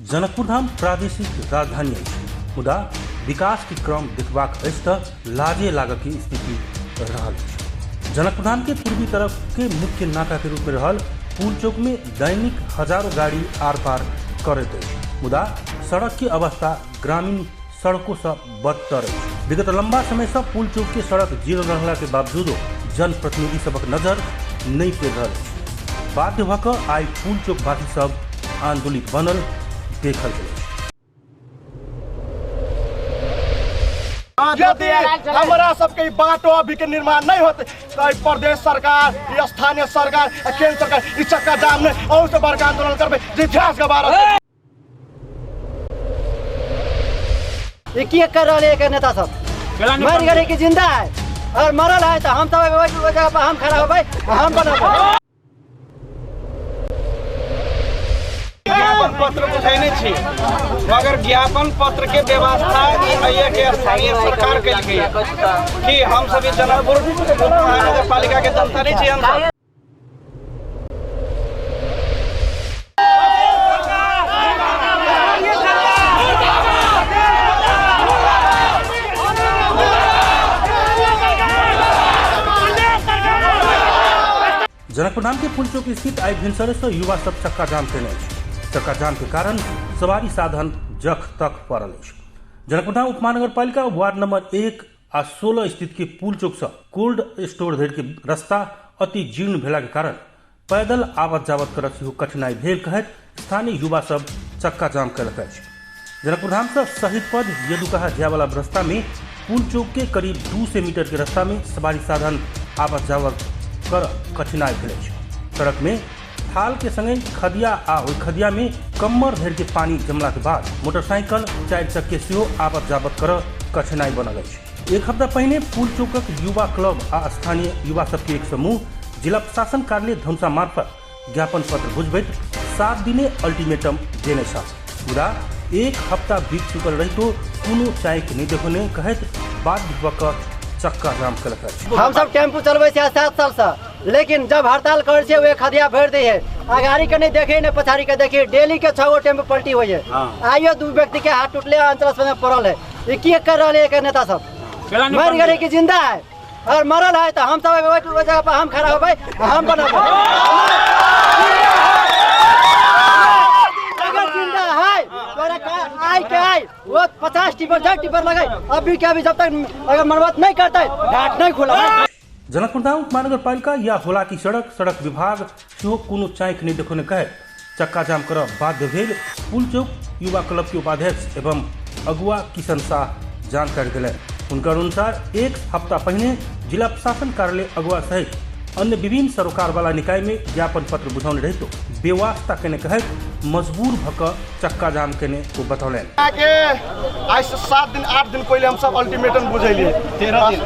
जनकपुरधाम प्रादेशिक राजधानी अछि, मुदा विकास के क्रम देखबाक अछि तऽ लाजे लागऽ के स्थिति रहल अछि। जनकपुरधाम के पूर्वी तरफ के मुख्य नाका के रूप में रहल पुल चौक में दैनिक हजारों गाड़ी आर पार करैत अछि, मुदा सड़क के अवस्था ग्रामीण सड़कों से बदतर अछि। विगत लंबा समय से पुल चौक के सड़क जीर्ण रहला के बावजूदो जनप्रतिनिधि सबक नजर नहीं पड़ि रहल अछि। बाध्य भऽ कऽ आइ पुल चौक वासी सब आंदोलित बनल देखल गेल अछि। यदि हमरा सबके ई बाटो अभी के निर्माण नहीं होते तो ई प्रदेश सरकार, ई स्थानीय सरकार, आ केंद्र सरकार ई चक्का जाम नहीं और से बड़का आंदोलन करबे जे इतिहास गवाह रहतै। ये की कर रहा है नेता सब? मर गए कि जिंदा है? और मरल है तो हम सब ओहि जगह पर हम खड़ा होबै, हम बनबै। ज्ञापन पत्र बुझेने छी, मगर ज्ञापन पत्र के व्यवस्था ई के स्थानीय सरकार कलकै कि हम सब ई जनकपुर महानगरपालिका के जनता नहीं छी हम सब। जनकपुरधाम के पुलचौक स्थित आई भिनसरे से युवा सब चक्का जाम केने अछि। चक्का जाम के कारण सवारी साधन जख तक पड़ल अछि। जनकपुरधाम उपमहानगरपालिका वार्ड नंबर 1 आ 16 स्थित के पुल चौक से कोल्ड स्टोर धरि के रास्ता अति जीर्ण भेला के कारण पैदल आवत जावत करब सेहो कठिनाई भेल कहैत स्थानीय युवा सब चक्का जाम कयलक अछि। जनकपुरधाम से शहीद पद यदुकहा जायवाला रास्ता में पुल चौक के करीब 200 मीटर के रास्ता में सवारी साधन आवत जावत कर कठिनाई भेल अछि। सड़क में थाल के संगे खदिया आ ओहि खदिया में कम्मर धरि के पानी जमला के बाद मोटरसाइकिल चारि चक्के सेहो आवत जावत कर कठिनाई बनल अछि। एक हफ्ता पहिने पुल चौकक युवा क्लब आ स्थानीय युवा सबके एक समूह जिला प्रशासन कार्यालय धनुषा मार्फत ज्ञापन पत्र बुझबैत 7 दिने अल्टीमेटम देने छल, मुदा एक हफ्ता बीत चुकल रहितो कोनो चाइक नहि देखौने कहैत बाध्य भऽ कऽ चक्का जाम केलक अछि। हम सब टेम्पू चलबै छियै 7 साल से, लेकिन जब हड़ताल करै छियै ओहि खदिया भरि दै है, अगाड़ी के नहीं देखे नहीं पछाड़ी के देखे, डेली के 6 गो टेम्पू पलटी होइ है। आइयो 2 व्यक्ति के हाथ टूटले अंचल अस्पताल में पड़ल है। ये की कर रहल है नेता सब? मर गए कि जिंदा है? और मरल है तो हम सब ओहि जगह पर हम खड़ा होबै, हम बनबै। अगर जिंदा है तो आइ के आइ वो 50 टिपर 60 टिपर लगे अभी के अभी जब तक अगर मरम्मत नहीं करते घाट नहीं खुला। जनकपुरधाम उपमहानगरपालिका या होलाकी सड़क सड़क विभाग सेहो कोनो चाँखि नहि देखौने कहैत चक्का जाम करब बाध्य भेल पुल चौक युवा क्लब के उपाध्यक्ष एवं अगुआ किशन शाह जानकारी देलनि। हुनकर अनुसार एक हफ्ता पहिने जिला प्रशासन कार्यालय अगुआ सहित अन्य विभिन्न सरोकार वाला निकाय में ज्ञापन पत्र बुझौने रहितो बेवास्ता केने कहैत मजबूर भऽ कऽ चक्का जाम केने ओ बतौलनि। अहाँके आइ से 7 दिन 8 दिन पहिले हम सब अल्टीमेटम बुझेलियै। 13 दिन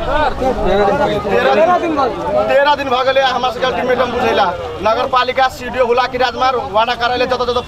13 दिन भऽ गेलै हमरा सबके अल्टीमेटम बुझेला। नगरपालिका सी डी ओ हुलाकी राजमार्ग वाडा कार्यालय जतऽ जतऽ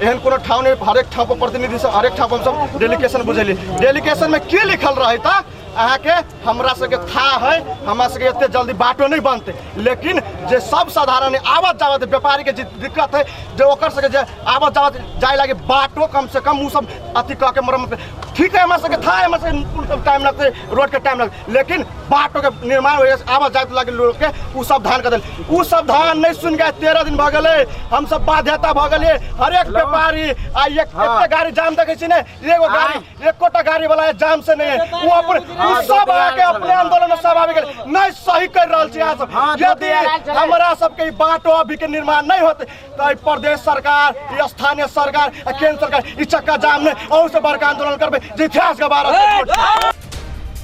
एहन कोनो ठाउँ नहि, हरेक ठाउँ पर प्रतिनिधि सब हरेक ठाउँ पर हमसब डेलीगेशन बुझेलियै। डेलीगेशन में की लिखल रहै तऽ अहाँके हमरा सबके था है हमरा सबके एते जल्दी बाटो नहीं बनते, लेकिन जे सब साधारण आवत जावत व्यापारी के जे दिक्कत है जे ओकर सबके जे आवत जावत जाए लागे बाटो कम से कम उ सब अथी कह के मरम्मत ठीक है। हमरा सबके था है हमरा सबके टाइम लगते रोड के टाइम लगते, लेकिन बाटो के निर्माण हो आवत जावत लागे लोग के उ सब धान कर दिल। उ सब धान नहीं सुन गए 13 दिन भऽ गेलै, हम सब बाध्यता भऽ गेलियै। हरेक व्यापारी आ एक एते गाड़ी जाम देखै छी ने, एगो गाड़ी एकोटा गाड़ी वाला जाम से नहीं है, वो अपने वो सब आके अपने आंदोलन में सब आबि गेल नहीं सही कर रहल छी अहाँ सब। यदि हमरा सबके ई बाटो अभी के निर्माण नहीं होते तो ई प्रदेश सरकार, ई स्थानीय सरकार आ केंद्र सरकार ई चक्का जाम नहीं और से बड़का आंदोलन करबे जे इतिहास गवाह रहतै।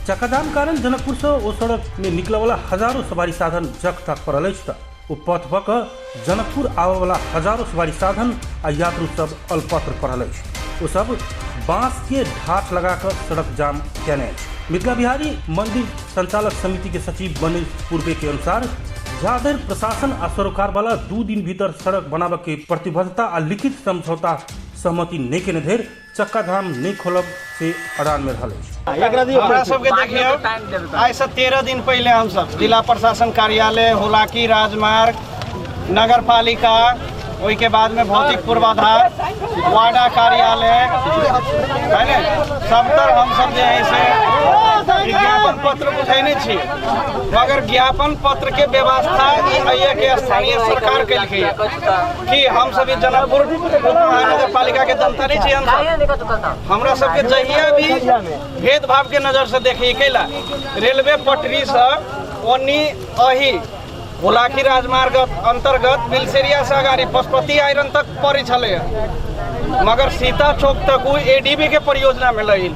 चक्का जाम कारण जनकपुर से ओ सड़क में निकले वाला हजारों सवारी साधन जख तक पड़ल अछि त ओ पथ भऽ कऽ जनकपुर आबऽ वाला हजारों सवारी साधन आ यात्रु सब अलपत्र पड़ल अछि। ओ सब बांस के ढाठ लगा कऽ सड़क जाम केने अछि। मिथिला बिहारी मंदिर संचालक समिति के सचिव मनीष पूर्वे के अनुसार जाधरि प्रशासन आ सरोकार वाला 2 दिन भीतर सड़क बनाबऽ के प्रतिबद्धता आ लिखित समझौता सहमति नहि केने धरि चक्का जाम नहि खोलब से अड़ान में रहल अछि। हमरा सबके देखियौ आइ से 13 दिन पहिले हम सब जिला प्रशासन कार्यालय, हुलाकी राजमार्ग, नगरपालिका, ओहिके बादमे भौतिक पूर्वाधार, वाडा कार्यालय है ने, सबतर हमसब जे है से ज्ञापन पत्र बुझेने छी, मगर ज्ञापन पत्र के व्यवस्था ई के स्थानीय सरकार केलकै कि हम सब जनकपुर उपमहानगर पालिका के जनता नहीं छी। हमसब हमरा सबके जहिया भी भेदभाव के नजर से देखी कैला रेलवे पटरी से ओनी अही हुलाकी राजमार्ग अंतर्गत बिलसेरिया से अगाडि पशुपति आयरन तक पड़ै छलै, मगर सीता चौक तक वो एडीबी के परियोजना में लगिल।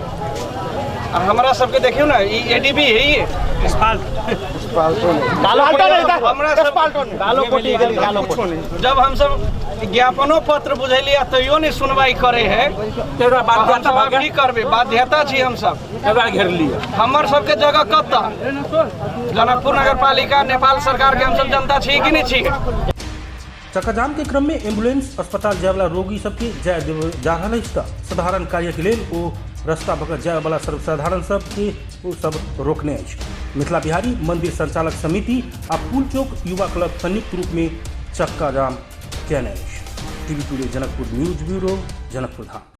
हमरा सबके देखियो ना, ई एडीबी है, ये जब हम सब ज्ञापनो पत्र बुझेलियै तैयो नहीं सुनवाई करे है, की करबै, बाध्यता छी हम सब। हमर सबके जगह कतऽ? जनकपुर नगर पालिका नेपाल सरकार के हम सब जनता छी कि नहीं छी? चक्काजाम के क्रम में एम्बुलेंस अस्पताल जायवला रोगी सबके जाय जा रहल अछि तऽ साधारण कार्य के लेल ओ रास्ता भऽ जायवला सर्वसाधारण सबके ओ सब रोकने अछि। मिथिला बिहारी मंदिर संचालक समिति आ पुल चौक युवा क्लब संयुक्त रूप में चक्काजाम केने अछि। TV today Janakpur news bureau, Janakpur Dham.